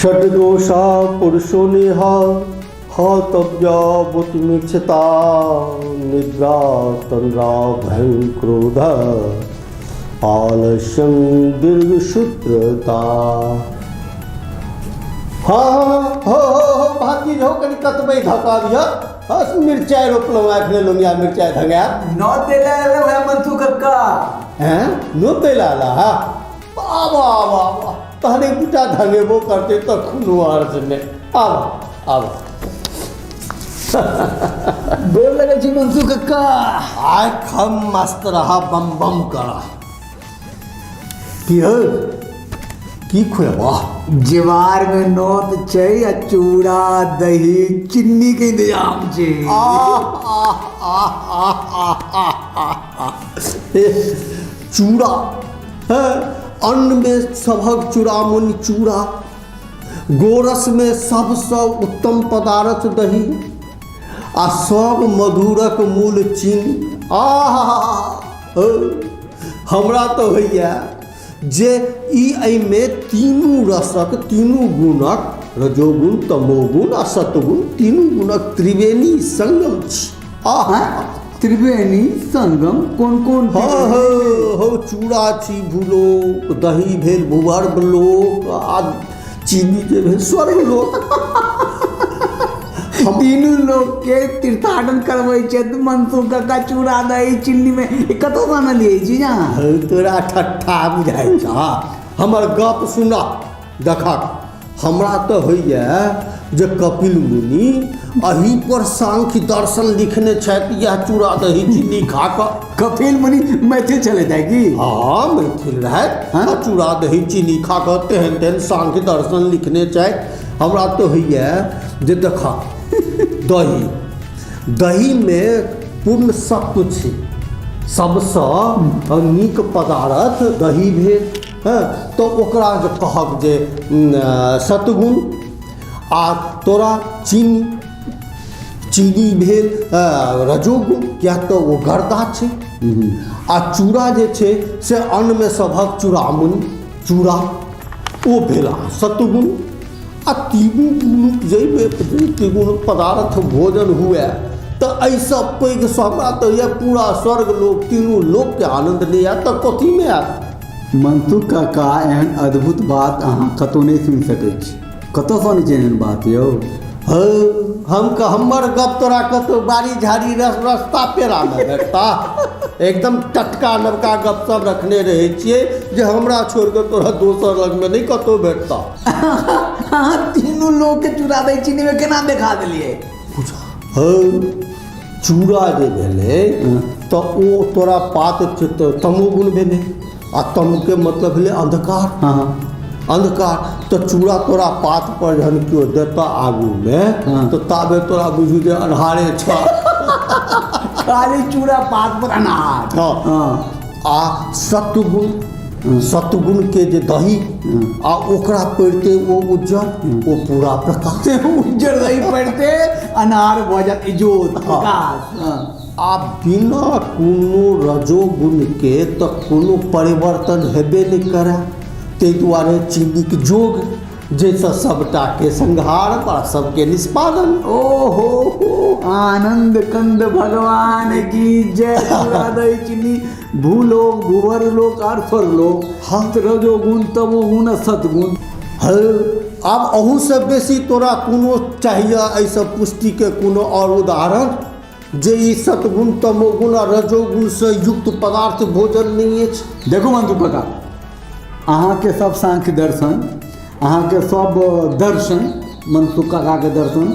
षट्दोषा पुरुषो नेहा हतव्या बुद्धिमिच्छता निद्रा तन्द्रा भयं क्रोध आलस्यं दीर्घसूत्रता। हाँ हाँ हो हो हो भातिज हो, कनि कतबै धका दिअ। हस मिरचाइ रोपलहुँ, एखने लोनिया मिरचाइ धंगायब। नौ तेला एलौ है मंथू कक्का। हैं, नो तेला आला? हा, वाह वाह वाह वाह, तहन एक दूटा धंगेबो करतै तऽ कोनो अर्ज नहि। आब आब गोर लगै छी मंसू कक्का। आइ खम मस्त रहा, बम बम करा। की हौ, की खुएबा? जेवार में नोत छै आ चूड़ा दही चीनी के इंतजाम छै। चूड़ा है, अन्नमे सभक चूड़ामणि चूड़ा, गोरसमे सबसँ उत्तम पदार्थ दही आ सब मधुरक मूल चीनी। आहा, हमरा तऽ होइए जे ई एहिमे तीनू रसक, तीनू गुणक, रजोगुण, तमोगुण आ सत्वगुण, तीनू गुणक त्रिवेणी संगम छी। आहा! त्रिवेणी संगम? कोन कोन? हँ हो हो, चूड़ा छी भूलोक, दही भेल भूगर्भ लोक आ चीनी जे भेल स्वर्ग लोक। तीनू लोक के तीर्थाटन करबै छै मनसू काका चूड़ा दही चीनी में। ई कतौ से आनलियै ई चीज अहाँ? हौ, तोरा ठट्ठा बुझाइ छह? हमर गप सुनह। देखक, हमरा तऽ होइए जे कपिल मुनि एहि पर सांख्य दर्शन लिखने छथि, इएह चूड़ा दही चीनी खा कऽ। कपिल मुनि मैथिल छलथि है की? हँ, मैथिल रहथि। हाँ? आ चूड़ा दही चीनी खा कऽ तेहन तेहन सांख्य दर्शन लिखने छथि। हमरा तऽ होइए जे देखऽ, दही, दहीमे पूर्ण सत्व छै, सबसँ नीक पदार्थ दही भेल। हँ, तऽ ओकरा जे कहक जे सतगुण आ तोरा चीनी, चीनी भेल रजोगुण, किएक तऽ ओ गर्दा छै। आ चूड़ा जे छै से अन्नमे सभक चूड़ामणि चूड़ा, ओ भेल अहाँ सतगुण। आ तीनू गुण जाहिमे त्रिगुण पदार्थ भोजन हुए तऽ एहिसँ पैघ हमरा तऽ यऽ पूरा स्वर्ग लोक, तीनू लोकके आनन्द नहि आयत तऽ कथीमे आयत? मंतू काका, एहन अद्भुत बात अहाँ कतहु नहि सुनि सकै छी। कतऽसँ अनै छी एहन बात यौ? हौ, हम हमर गप तोरा कतहु बाड़ी झाड़ी रस्ता पेड़ामे भेटता? एकदम टटका नवका गप सब रखने रहै छियै जे हमरा छोड़ि कऽ तोरा दोसर लगमे नहि कतहु भेटता। अहाँ तीनू लोकके चूड़ा दही चीनीमे केना देखा देलियै? हौ, चूड़ा जे भेलै तऽ ओ तोरा पात छै तऽ तमोगुण भेलै आ तमके मतलब भेलै अन्धकार। अन्धकार तऽ चूड़ा तोरा पात पर जहन केओ देतऽ आगूमे तऽ ताबे तोरा बुझू जे अन्हारे छह। खाली चूड़ा पात पर अनार। हँ। आ सत्वगुण, सत्वगुणके जे दही आ ओकरा पड़िते ओ उज्जर, ओ पूरा प्रकाश। उज्जर दही पड़िते अनार भऽ जायत, इजोत, प्रकाश। आ बिना कोनो रजोगुणके तऽ कोनो परिवर्तन हेबे नहि करए, ताहि दुआरे चीनीक जोग जाहिसँ सभटाके संहार आ सभके निष्पादन। ओहो हो, आनंद कंद भगवान की जय। चूड़ा दही चीनी, भूलोक, भूवर लोक और स्वर्ग लोक। रजोगुण, तमोगुण आ सतगुण। हँ, आब अहूसँ बेसी तोरा कोनो चाहिए एहिसँ पुष्टिके कोनो आओर उदाहरण जे ई सतगुण, तमोगुण आ रजोगुणसँ युक्त पदार्थ भोजन नहि अछि? देखू मंतू काका, अहाँके सब सांख्य दर्शन, अहाँके सब दर्शन, मनसुख काकाके दर्शन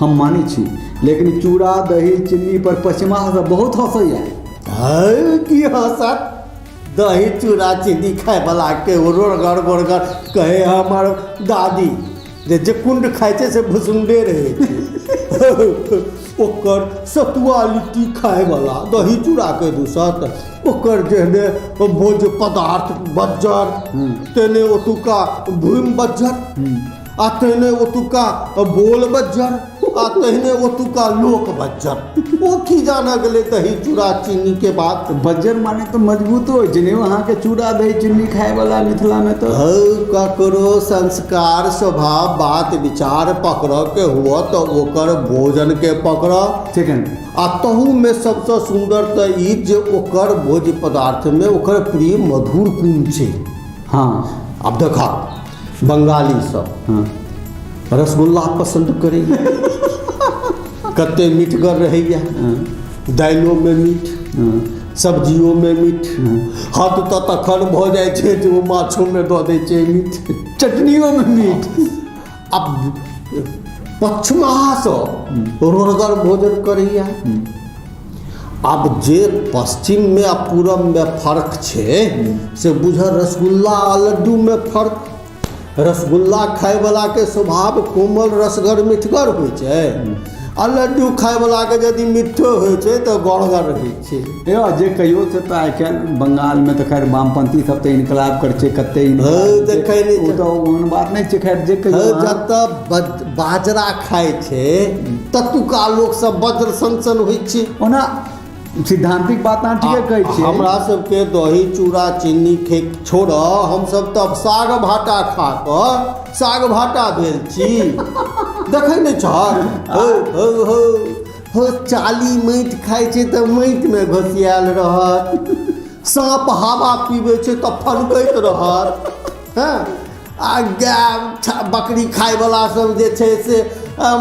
हम मानै छी, लेकिन चूड़ा दही चीनी पर पश्चिमा सब बहुत हँसैया। है, की हँसत? दही चूड़ा चीनी खायवलाके रोड़गर गोड़गर कहै हमर दादी जे जे कुण्ड खाइ छै से भुसुंडे रहै छै। ओकर सतुआ लिट्टी खायवला दही चूड़ाके दूसत? ओकर जेहने भोज्य पदार्थ बज्जर, तेने ओतुका भूमि बज्जर आ तेने ओतुका बोल बज्जर आ तहिने ओतुका लोक बज्जर, ओ की जाना गेलै दही चूड़ा चीनी के बात। बज्जर माने तऽ मजबूतो होइ छै ने अहाँके, चूड़ा दही चीनी खायवला मिथिलामे तऽ। हौ, ककरो संस्कार स्वभाव बात विचार पकड़ऽ के हुअ तऽ ओकर भोजन के पकड़ऽ। सेकंड। आ तहूमे सबसँ सुन्दर तऽ ई जे ओकर भोज्य पदार्थमे ओकर प्रिय मधुर कोन छै। आब देखा, बंगाली सब रसगुल्ला पसन्द करैए, कते मीठगर रहैए, दालिओमे मीठ, सब्जियोमे मीठ, हद तऽ तखन भऽ जाइ छै जे ओ माछोमे दऽ दै छै मीठ, चटनियोमे मीठ। आब पछुआहा सब रोड़गर भोजन करैए। आब जे पश्चिममे आ पूरबमे फर्क छै से बुझऽ, रसगुल्ला आ लड्डूमे फर्क। रसगुल्ला खायवलाके स्वभाव कोमल रसगर मिठगर होइ छै, आ लड्डू खायवलाके यदि मिठो होइ छै तऽ गड़गर होइ छै। यौ, जे कहियो से तऽ आइ काल्हि बंगालमे तऽ खैर वामपंथी सब तऽ इनकलाब करै छै, कते इनकलाब। देखै नहि ओ तऽ ओहन बात नहि छै। खैर, जे कहियो, जतऽ बाजरा खाइ छै ततुका लोक सब वज्र सन सन होइ छै। ओना सिद्धांतिक बात अहाँ ठीके कहै छियै। हमरा सबके दही चूड़ा चीनी खे छोड़, हमसब तऽ साग भाटा खा कऽ साग भाटा भेल छी। देखै नहि छहक? हौ हौ हौ हौ, चाली माटि खाइ छै तऽ माटिमे घोसियायल रहत, साँप हवा पीबै छै तऽ फनकैत रहत। हँ, आ गाय बकरी खायवला सब जे छै से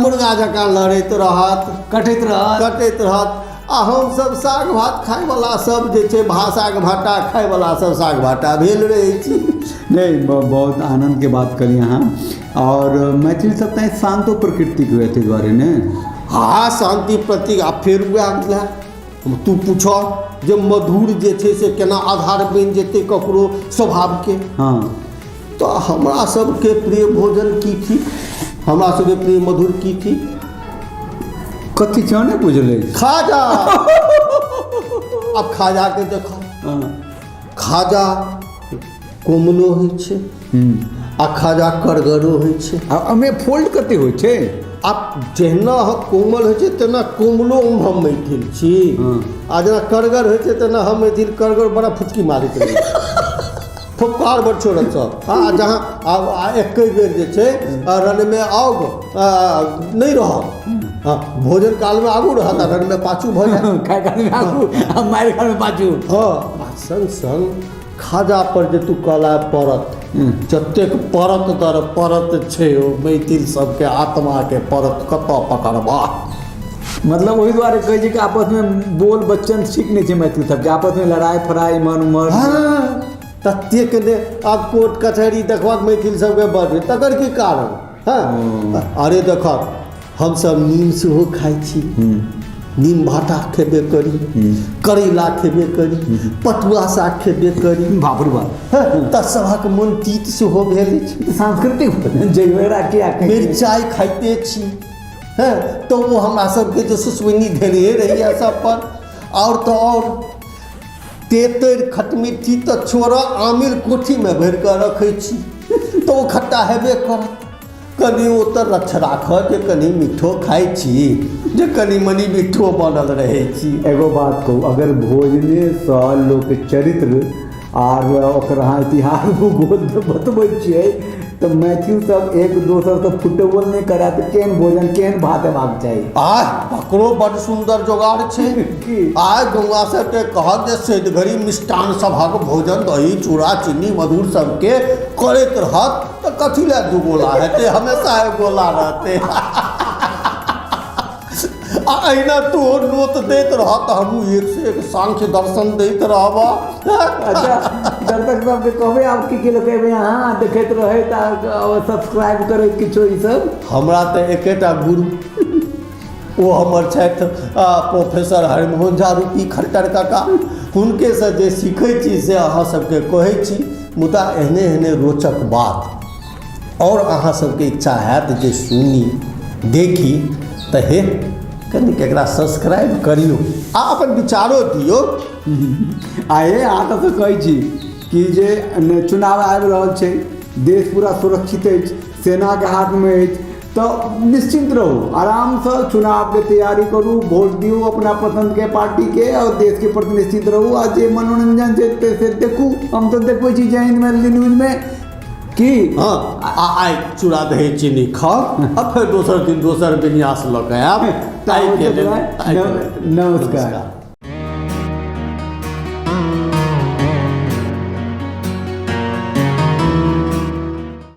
मुर्गा जकाँ लड़ैत रहत, कटैत रहत, कटैत रहत। आ हमसब साग भात खायवला सब जे छै, साग भाटा खायवला सब साग भाटा भेल रहै छी। नहि, बहुत आनन्दके बात करी अहाँ। आओर मैथिल सब तैँ शान्तो प्रकृतिके हुए, ताहि दुआरे ने। हँ, शान्ति प्रतीक। आ फेर वएह तू पूछऽ जे मधुर जे छै से केना आधार बनि जेतै ककरो स्वभावके। तऽ हमरा सबके प्रिय भोजन की थिक? हमरा सबके प्रिय मधुर की थिक? कथी छै, नहि बुझल अछि। खाजा। आब खाजाके देखऽ, खाजा कोमलो होइ छै आ खाजा करगरो होइ छै। आ ओहिमे फोल्ड कते होइ छै? आब जहिना कोमल होइ छै तेना कोमलो हम मैथिल छी, आ जेना करगर होइ छै तेना हम मैथिल करगर। बड़ा फुचकी मारैत रहै छै, फुफकार बड़ छोड़त सब। आ जहाँ आब एके बेर जे छै रणमे आउ नहि रहत, हँ, भोजन कालमे आगू रहत आ रणमे पाछू भऽ जायत। खाय कालमे आगू आ मारि कालमे पाछू। हँ, आ संग संग खाजा पर जे तू कहला परत, जतेक परत दर परत छै ओ मैथिल सबके आत्माके परत कतऽ पकड़बा। मतलब ओहि दुआरे कहै छै कि आपसमे बोल बच्चन ठीक नहि छै मैथिल सबके, आपसमे लड़ाइ फड़ाइ इम्हर उम्हर। हँ, ततेक ने आब कोर्ट कचहरी देखबाक मैथिल सबके बड, तकर की कारण? हँ, अरे देखक, हमसब नीम सेहो खाइ छी, नीम भाटा खेबे करी, करैला खेबे करी, पटुआ साग खेबे करी। बाप रे बाप। हँ, तऽ सभक मन तीत सेहो भेल अछि। सांस्कृतिक भोजन जैवेरा किया कहै छै? मिरचाइ खाइते छी। हँ, तऽ ओ हमरा सबके जे सुसुनी धेने रहैए सब पर। आओर तऽ आओर तेतरि खटमिट्ठी तऽ छोड़ऽ, आमिल कोठीमे भरि कऽ रखै छी तऽ ओ खट्टा हेबे करत। कनि ओ तऽ रक्ष राखऽ जे कनि मिठो खाइ छी, जे कनि मनि मिठो बनल रहै छी। एगो बात कहू, अगर भोजनेसँ लोकके चरित्र आर ओकर अहाँ इतिहास भूगोल बतबै छियै तऽ मैथिल सब एक दोसरसँ फुटबोल नहि करए तऽ केहन भोजन केहन भात हेबाक चाही? आह, तकरो बड्ड सुन्दर जोगाड़ छै। की? आइ गौआ सबके कहत जे सैद घड़ी मिष्टान सभक भोजन दही चूड़ा चीनी मधुर सबके करैत रहत तऽ कथी लए दू गोला हेतै, हमेशा एक गोला रहतै। आ अहिना तू नोत दैत रह तऽ हमहूँ एक से एक सांख्य दर्शन दैत रहबह। अच्छा, दर्शक सबके कहबै आब की की लोक कहबै, अहाँ देखैत रहैत आ सब्सक्राइब करैत किछो ई सब? हमरा तऽ एकेटा गुरु, ओ हमर छथि प्रोफेसर हरिमोहन झा रूपी खट्टर काका। हुनकेसँ जे सीखै छी से अहाँ सबके कहै छी। मुदा एहने एहने रोचक बात आओर अहाँ सबके इच्छा हैत जे सुनी देखी तऽ हे कनिक एकरा सब्सक्राइब करियौ आ अपन विचारो दियौ। आ हे, अहाँ तऽ कहै छी कि जे चुनाव आबि रहल छै, देश पूरा सुरक्षित अछि, सेनाके हाथमे अछि, तऽ निश्चिन्त रहू, आरामसँ चुनावके तैयारी करू, वोट दियौ अपना पसन्दके पार्टीके आओर देशके प्रति निश्चिन्त रहू। आ जे मनोरञ्जन छै से देखू, हम तऽ देखबै छी जय हिन्द मैथिली न्यूजमे की। हँ, आ आइ चूड़ा दही चीनी खाउ आ फेर दोसर दिन दोसर विन्यास लऽ कऽ आयब। ताहिके लेल नमस्कार।